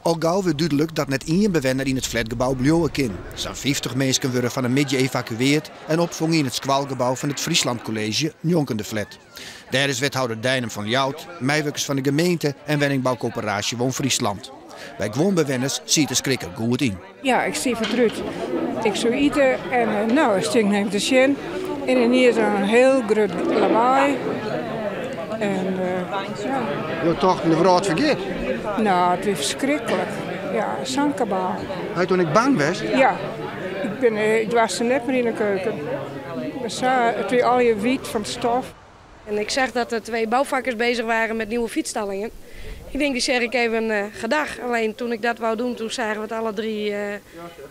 Al gau wurdt dúdlik dat net ien bewenner yn it flatgebou bliuwe kin. Sa'n 50 minsken wurde fan 'e middei evakueard en opfongen yn it skoalgebou fan it Friesland College njonken de flat. Dêr is wethouder Deinum fan Ljouwert, meiwurkers fan de gemeente en wenningboukoöperaasje WoonFriesland. By guon bewenners siet de skrik der goed yn. Ja, ik stie foar it rút. Ik soe ite en no, ik stink even te sjen. En ynienen in hiel grut lawaai. En ja. Jo tochten de wrâld fergiet? No, it wie ferskriklik. Ja, sa'n kabaal. Ha je toen ek bang west? Ja, ik bin, ik doarste net mear yn de keuken. Sa, it wie allegear wyt fan it stof. En ik zag dat er twee bouwvakkers bezig waren met nieuwe fietsstallingen. Ik denk, die zeg ik even gedag. Alleen toen ik dat wou doen, toen zagen we het alle drie,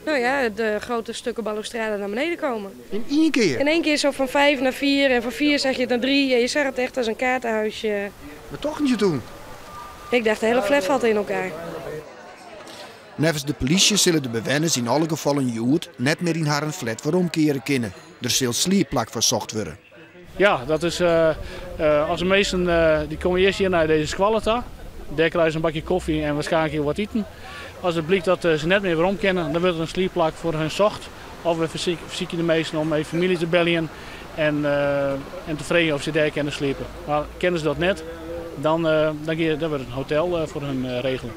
nou ja, de grote stukken balustrade naar beneden komen. In één keer? In één keer zo van 5 naar 4 en van 4 zag je het naar 3. En je zag het echt als een kaartenhuisje. Wat tochten je toen? Ik dacht, de hele flat valt in elkaar. Neffens de polysje sille de bewenners yn alle gefallen hjoed net mear yn harren flat weromkeare kinne. Der sil sliepplak foar socht wurde. Ja, dat is as de minsken dy komme earst hjir nei dizze skoalle ta. Dêr krije se in bakje kofje en waarskynlik wat iten. As it blykt dat se net mear werom kinne, dan wurdt der in sliepplak foar hun socht. Of we fersykje de minsken om even famylje te beljen en te freegjen oft se dêr kinne sliepe. Mar kinne se dat net, dan wurdt in hotel foar hun regele.